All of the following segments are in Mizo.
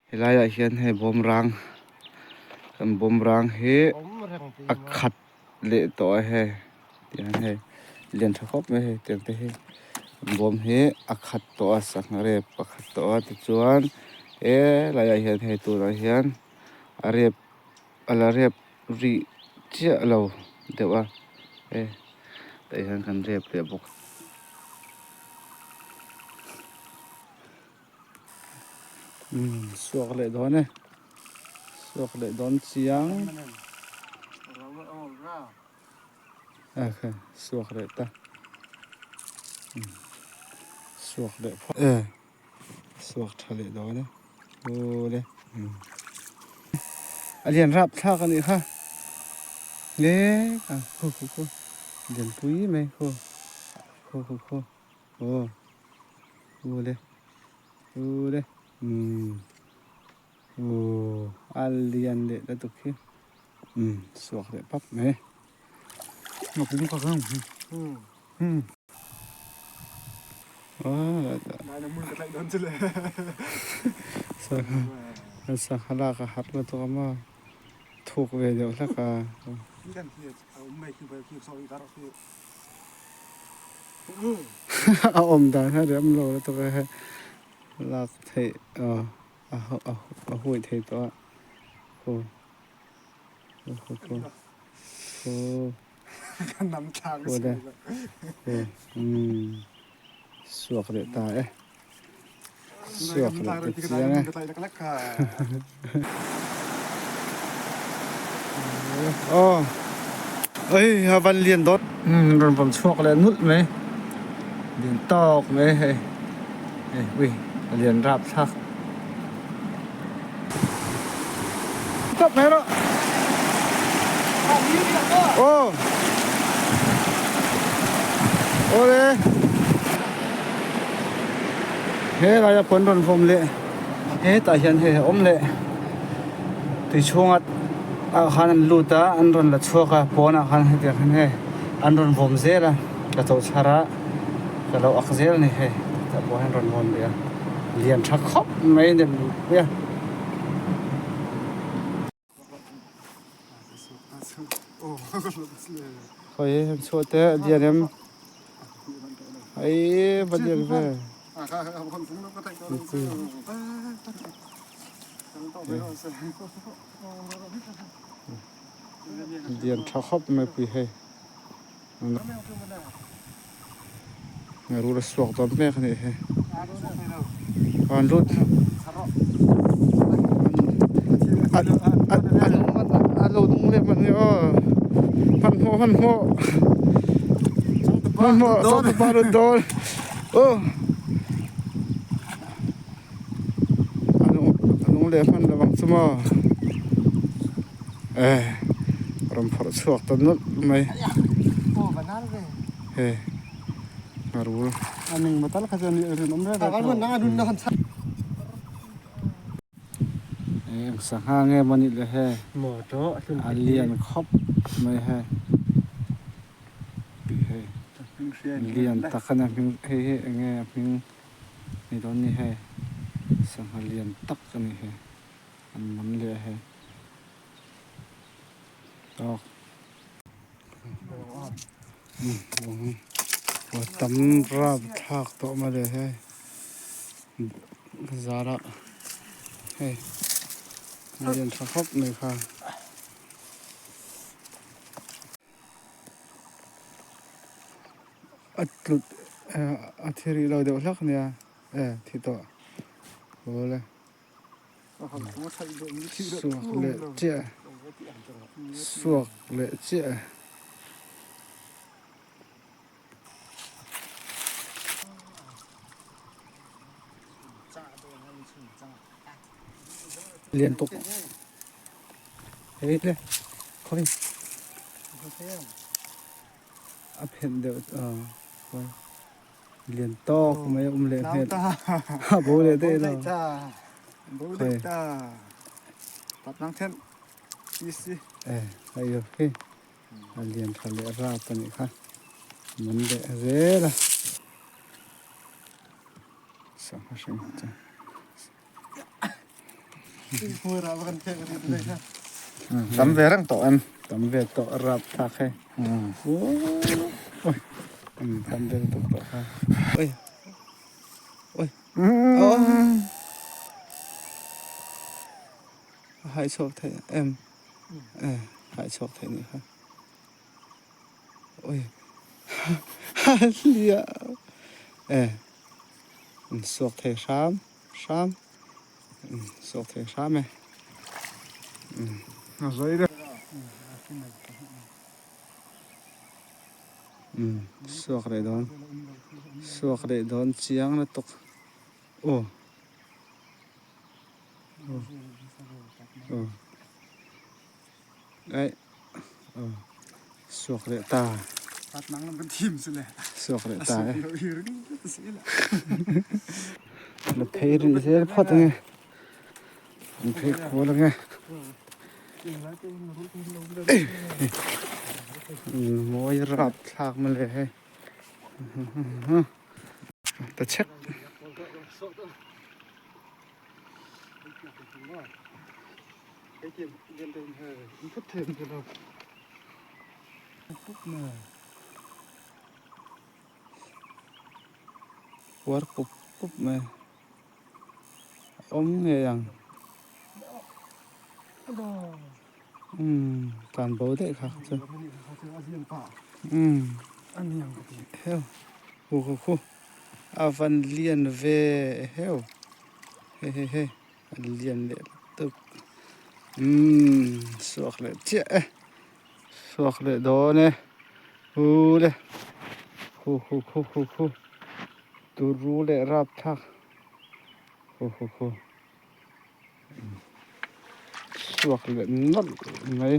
Helaiah hian hei bawmrang kan bawmrang hi a khat leh tawh a hei tiang hei lian tha khawp mai hei tiang te hi bawm hi a khat tawh a sangha rep a khat tawh a tichuan helaiah hian hei tunah hian a rep a la rep rih chiah lo deuh a hei tah hian kan rep leh bawk. Suak leh dawn e suak leh dawn chiang suak leh ta suak leh phawt e suak tha leh dawn e awle a lian rap thlak a nih kha le a khu khu khu lianpui mai khu khu khu khu. Aw ule ule umm aw a lian leh lutuk hi umm suak leh pap mai umm sangha lak a har lutuk a maw thuk ve deuh hlek a. A awm dan hi a rem lo lutuk a hei lak theih a hui thei tawh a khu khu khu khu khu le khu umm suak leh ta e suak leh ta chiang e aw ei a van lian dawt umm rawn vawm chhuak leh nulh mai lian tawk mai hei hei ui a lian rap thlak tawp mai rawh aw awle helai a pawn rawn vawm leh hetah hian hei a awm leh tui chhunga ah khan an lut a an rawn la chhuak a pawnah khan hetiang hian hei an rawn vawm zel a ka cho chhar a ka lo ak zel a ni hei tah pawh hian rawn vawm leh a lian tha khawp mai a ni a. Khawi han chhuah teh lian em ei va lian ve lian tha khawp mai pui hei rul a suak dawn mek a nih hi an lut a lo nung leh hman hi aw hmanhmawh hmanhmawh hmanhmawh changtupa lut dawn aw a nung leh hman lovang chu maw e rawn phawrh chhuak ta nawlh mai he rul eng sangha nge maw ni le hei a lian khawp mai hei hei lian tak a ni a hming hei hi eng nge a hming ni dawn ni hei sangha lian tak a ni hei an man leh a hei tawk tam rap thlak tawh mai le hei zara hei a lian tha khawp mai kha. A tlut a thi rih lo deuh hlak ania e thi tawh aw le suak leh chiah suak leh chiah. Lian tuk hei le khawi a phenh deuh a lian tawk mai a awm leh hmel a bo leh daih lo khawi e hei hi a lian tha leh rap a nih kha man leh zel a sangha hring chu. Tam ve reng tawh em? Tam ve tawh rap thlak hei. Oi. Tam ve lutuk tawh kha. Oi. Oi. A hai chhuak thei em? E hai chhuak thei nih kha. Oi. Hlia. E. Suak thei hram hram. Suak thei hram e. A zai deuh. Suak leh dawn. Suak leh dawn chiang lutuk. Aw. Aw. Aih. Aw. Suak leh ta. Suak leh ta e. La phei rih zel phawt ange. An phei kual ange. Mawi rap thlak mawle hei. Ta chek. Puar pup pup mai. A awm ngei ang. Umm tlan bo daih kha chu. Umm heu hu hu hu a van lian ve heu he he he a lian leh lutuk umm suak leh chiah e suak leh dawn e hu le hu hu hu hu hu turu leh rapthlak hu hu hu. Suak leh nawlh mai.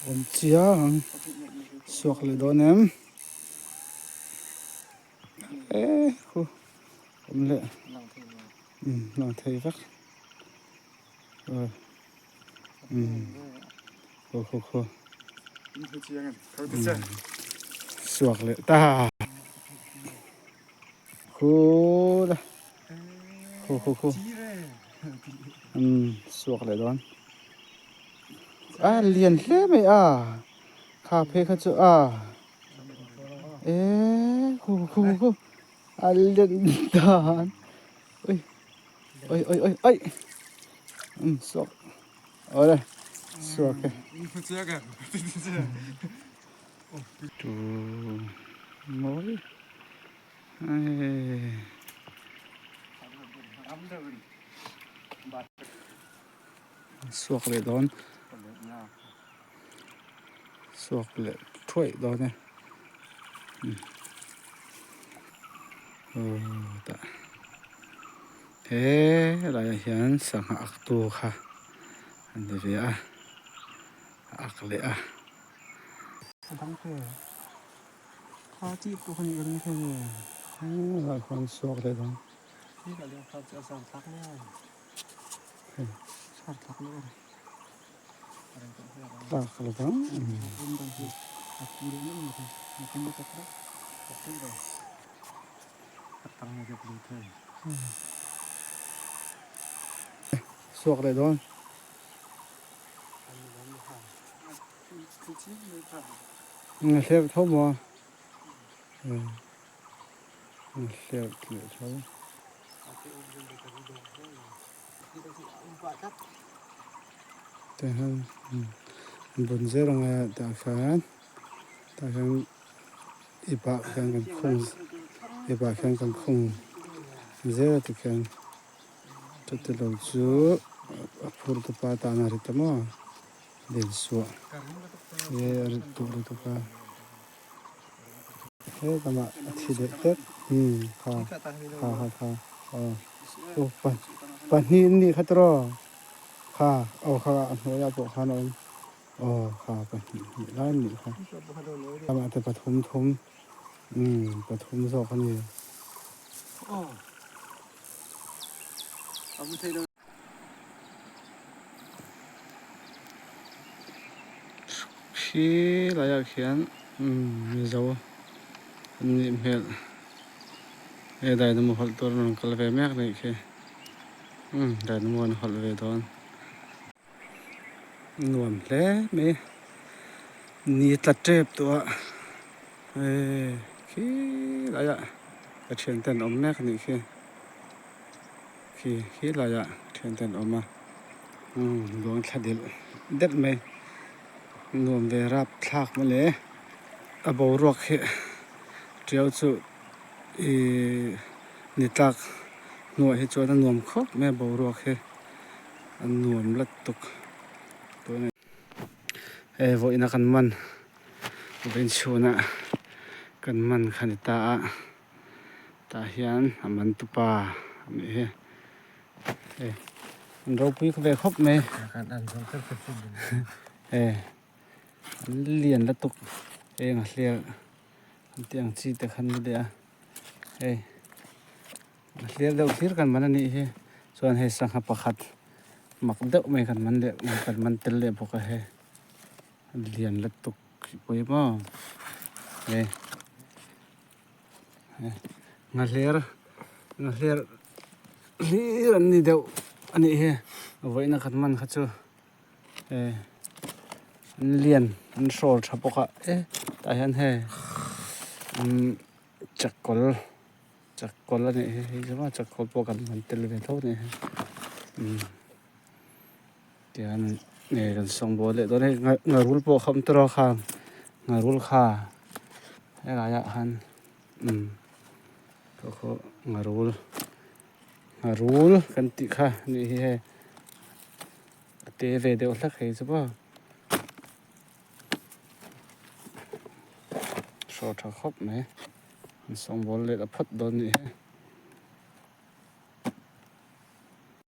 Awm chiang ang. Suak leh dawn em? E khu awm leh. Umm lang thei vek. Umm khu khu khu. Suak leh ta. Khu la khu khu khu umm suak leh dawn a lian hle mai a kha phei kha chu a e khu khu khu a lian dan ui oi oi oi oi umm suak awle suak e. Tu mawi Suak leh dawn suak leh thuaih dawn e tah he laiah hian sangha ak tu kha a ni ve a a ak leh a. Kha chi pawh kha ni ka ring thei nge. Lai khuan suak leh dawn. Tlak lo vang. Suak leh dawn. A hlerh tho maw? A hlerh leh tho. Tah hian bun zel ang a tah khan tah hian ipah khian kan khung ipah khian kan khung zel a tikhian chuti lo chu a phur te pa tan a ri ta maw. Len suah he a rit duh lutuk a he lamah a thi leh tep umm kha kha kha kha aw aw pa pahnih an nih kha tiraw kha aw kha a hnuaiah pawh khan a awm aw kha pahnih hnih lai an nih kha lamah te pathum thum umm pathum zawk a ni. Khi laiah khian Mizo an nih hmel. He dynamo hawlh tur an rawn kal ve mek anih khi umm dynamo an hawlh ve dawn nuam hle mai ni tla tep tawh a hei khi laiah ka thian te an awm mek anih khi khi khi laiah thian te an awm a umm luang thla delh delh mai nuam ve rap thlak mawle a boruak hi tiau chu. Ihh ni tlak hnuah hi chuan a nuam khawp mai a boruak hi a nuam lat tuk tun hei vawiina kan man vawiin chhunah kan man kha ni ta a tah hian a man tupa a nih hi hei an ropui ve khawp mai hei an lian lutuk eng a hliah. An tih ang chi te khan ni leh a hei a hlir deuh hlir kan man a nih hi chuan hei sangha pakhat mak deuh mai kan man leh kan man tel leh bawk a hei a lian lutuk pawh hi maw hei nghahler nghahler hlir an ni deuh a nih hi vawiina kan man kha chu. Eh an lian an hrawl tha bawk a e tah hian hei umm chakawl chakawl a nih hi hei chu maw chakawl pawh kan han tel ve tho a nih hi umm tihian nge kan sawngbawl leh dawn a hei ngharul pawh kha awm tawh a kha ngharul kha helaiah khan umm khaw khaw ngharul ngharul kan tih kha a nih hi hei. A te ve deuh hlek hei chu maw hraw tha khawp mai an sawngbawl let a phawt dawn a nih hi.